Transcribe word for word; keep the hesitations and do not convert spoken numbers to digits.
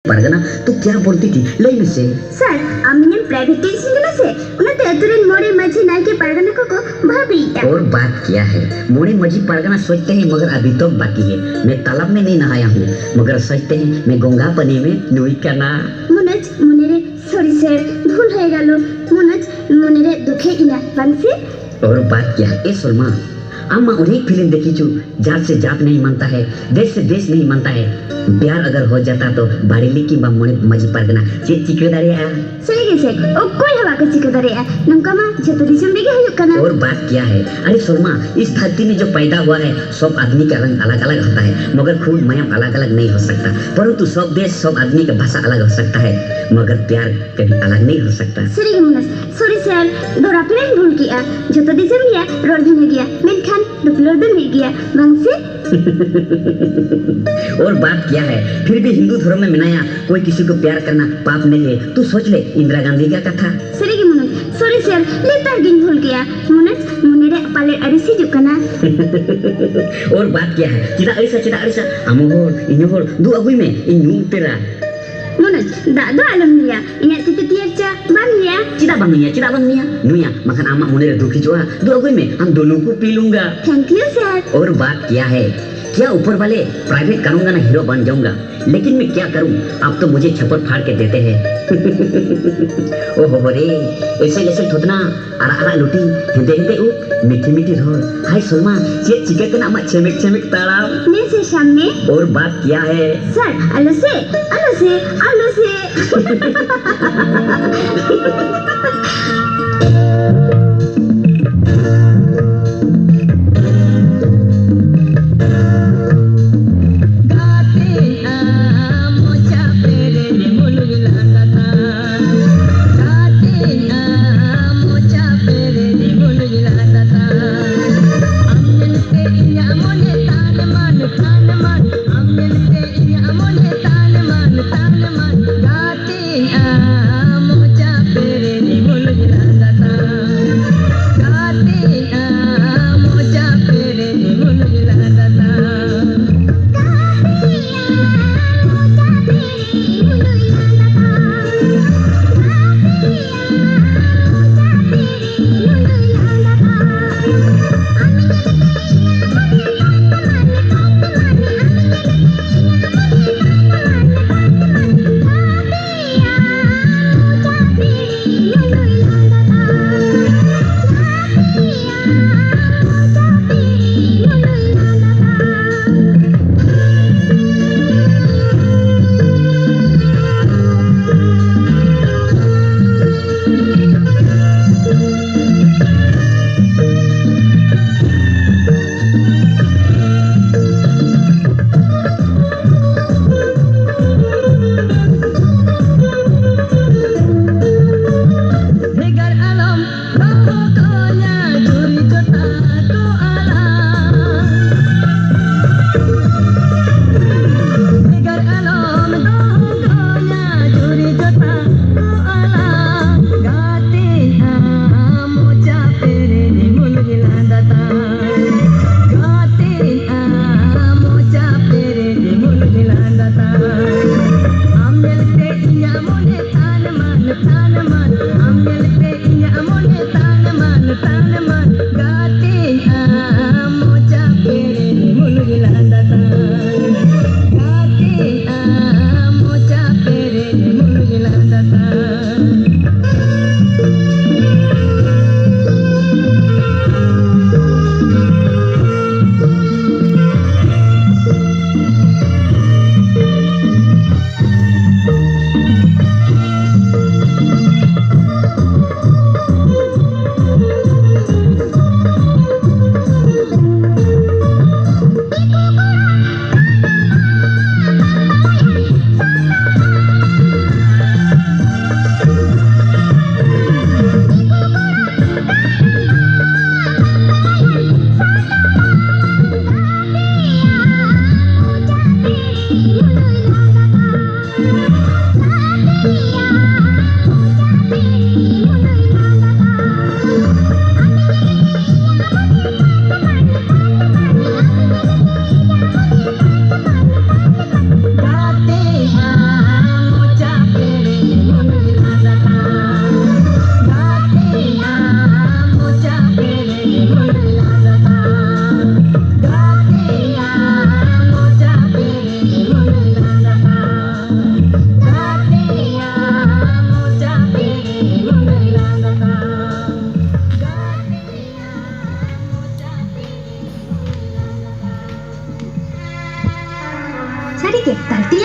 परगना, तो क्या बोलती थी? ले में से। सर, ᱟᱢ ᱤᱧᱮᱢ ᱯᱨᱟᱭᱵᱷᱮᱴ ᱴᱤᱭᱩᱥᱚᱱ ᱠᱟᱱᱟ ᱥᱮ? ᱚᱱᱟᱛᱮ ᱟᱹᱛᱩ ᱨᱮᱱ ᱢᱚᱬᱮ ᱢᱟᱹᱡᱷᱤ ᱱᱟᱭᱠᱮ ᱯᱟᱨᱜᱟᱱᱟ ᱠᱚᱠᱚ ᱵᱷᱟᱹᱵᱤᱭᱮᱫᱼᱟ᱾ और बात क्या है, मोड़े मजी परगना सोचते हैं मगर अभी तो बाकी है। मैं तालाब में नहीं नहाया हूँ मगर सोचते हैं मैं गंगा पानी में नहाई का ना। ᱢᱚᱱᱳᱡᱽ, ᱢᱚᱱᱮᱨᱮ, ᱥᱚᱨᱤ ᱥᱟᱨ, ᱵᱷᱩᱞ ᱦᱩᱭ ᱜᱮᱞᱚ᱾ ᱢᱚᱱᱳᱡᱽ, ᱢᱚᱱᱮᱨᱮ ᱫᱩᱠᱷ ᱦᱮᱡ ᱮᱱᱟ, ᱵᱟᱝ ᱥᱮ? और बात क्या है, ए सलमा, ᱟᱢ ᱢᱟ ᱚᱱᱮ ᱯᱷᱤᱞᱢ ᱫᱮᱠᱷᱤ ᱪᱩ, जात से जात नहीं मानता है, देश से देश नहीं मानता है। प्यार अगर हो जाता तो ᱵᱟᱲᱮᱞᱤ ᱠᱤᱝᱵᱟ ᱢᱚᱬᱮ ᱢᱟᱹᱡᱷᱤ ᱯᱟᱨᱜᱟᱱᱟ ᱪᱮᱫ ᱪᱤᱠᱟᱹ ᱫᱟᱲᱮᱭᱟᱜᱼᱟ? ᱥᱟᱹᱨᱤ ᱜᱮ ᱥᱮ, ᱚᱠᱚᱭ ᱦᱚᱸ ᱵᱟᱠᱚ ᱪᱤᱠᱟᱹ ᱫᱟᱲᱮᱭᱟᱜᱼᱟ᱾ ᱱᱚᱝᱠᱟ ᱢᱟ ᱡᱷᱚᱛᱚ ᱫᱤᱥᱚᱢ ᱨᱮᱜᱮ ᱦᱩᱭᱩᱜ ᱠᱟᱱᱟ᱾ और बात क्या है, अरे सलमा, इस धरती में जो पैदा हुआ है, सब आदमी का रंग अलग अलग होता है, मगर खून मायम अलग अलग नहीं हो सकता। परंतु सब देश, सब आदमी का भाषा अलग हो सकता है, मगर प्यार कभी अलग नहीं हो सकता। ᱥᱟᱹᱨᱤ ᱜᱮ ᱢᱚᱱᱳᱡᱽ, ᱥᱚᱨᱤ ᱥᱟᱨ, ᱫᱚᱦᱲᱟ ᱯᱮᱨᱮᱧ ᱵᱷᱩᱞ ᱠᱮᱜᱼᱟ᱾ ᱡᱷᱚᱛᱚ ᱫᱤᱥᱚᱢ ᱨᱮᱭᱟᱜ ᱨᱚᱲ ᱵᱷᱤᱱᱟᱹ ᱜᱮᱭᱟ, ᱢᱮᱱᱠᱷᱟᱱ ᱫᱩᱯᱞᱟᱹᱲ ᱫᱚ ᱢᱤᱫ ᱜᱮᱭᱟ, ᱵᱟᱝ ᱥᱮ? और बात क्या है, फिर भी हिंदू धर्म में मनाया, कोई किसी को प्यार करना पाप नहीं है। तू सोच ले इंदिरा गांधी का कथा। ᱥᱟᱹᱨᱤ ᱜᱮ ᱢᱚᱱᱳᱡᱽ, ᱥᱚᱨᱤ ᱥᱟᱨ, ᱞᱮᱛᱟᱲ ᱜᱤᱧ ᱵᱷᱩᱞ ᱠᱮᱜᱼᱟ᱾ ᱢᱚᱱᱳᱡᱽ, ᱢᱚᱱᱮᱨᱮ ᱯᱟᱞᱮ ᱟᱹᱲᱤᱥ ᱦᱤᱡᱩᱜ ᱠᱟᱱᱟ᱾ और बात क्या है, ᱪᱮᱫᱟᱜ ᱟᱹᱲᱤᱥᱟ, ᱪᱮᱫᱟᱜ ᱟᱹᱲᱤᱥᱟ? ᱟᱢ ᱦᱚᱸ ᱦᱚᱲ, ᱤᱧ ᱦᱚᱸ ᱦᱚᱲ, ᱫᱩ ᱟᱹᱜᱩᱭ ᱢᱮ, ᱤᱧ ᱧᱩ ᱩᱛᱟᱹᱨᱟ᱾ ᱢᱚᱱᱳᱡᱽ, ᱫᱟᱜ ᱫᱚ ᱟᱞᱚᱢ ᱧᱩᱭᱟ, ᱤᱧᱟᱜ ᱛᱤ ᱛᱮ ᱛᱮᱭᱟᱨ ᱪᱟ ᱵᱟᱢ ᱧᱩᱭᱟ? ᱪᱮᱫᱟᱜ ᱵᱟᱝ ᱧᱩᱭᱟ? ᱧᱩᱭᱟ, ᱵᱟᱠᱷᱟᱱ ᱟᱢᱟᱜ ᱢᱚᱱᱮ ᱨᱮ ᱫᱩᱠ ᱦᱤᱡᱩᱜᱼᱟ᱾ ᱫᱩ ᱟᱹᱜᱩᱭ ᱢᱮ, ᱟᱢ ᱫᱩᱱᱩ ᱠᱚ ᱯᱤ ᱞᱩᱝᱜᱟ᱾ Thank you sir. और बात क्या है, क्या ऊपर वाले प्राइवेट ᱠᱟᱱᱩᱱ ᱜᱟᱱᱟ ᱦᱤᱨᱳ ᱵᱟᱱ ᱡᱟᱣᱩᱝᱜᱟ, लेकिन मैं क्या करूं, आप तो मुझे छप्पर फाड़ के देते हैं। ᱳ ᱦᱳ ᱦᱳ ᱨᱮ, ᱮᱥᱮᱞ ᱮᱥᱮᱞ ᱛᱷᱚᱛᱱᱟ, ᱟᱨᱟᱜ ᱟᱨᱟᱜ ᱞᱩᱴᱤ, ᱦᱮᱸᱫᱮ ᱦᱮᱸᱫᱮ ᱩᱵ, ᱢᱤᱴᱷᱤ ᱢᱤᱴᱷᱤ ᱨᱚᱲ᱾ ᱦᱟᱭ ᱥᱚᱞᱢᱟ, ᱪᱮᱫ ᱪᱤᱠᱟᱹ ᱠᱟᱱᱟ ᱟᱢᱟᱜ ᱪᱷᱮᱢᱮᱠ ᱪᱷᱮᱢᱮᱠ ᱛᱟᱲᱟᱢ? ᱱᱮᱥᱮ ᱥᱟᱢᱱᱮ᱾ और बात क्या है? ᱥᱟᱨ, ᱟᱞᱚ ᱥᱮ, ᱟᱞᱚ ᱥᱮ, ᱟᱞᱚ ᱥᱮ᱾ ᱫᱷᱟᱹᱨᱛᱤ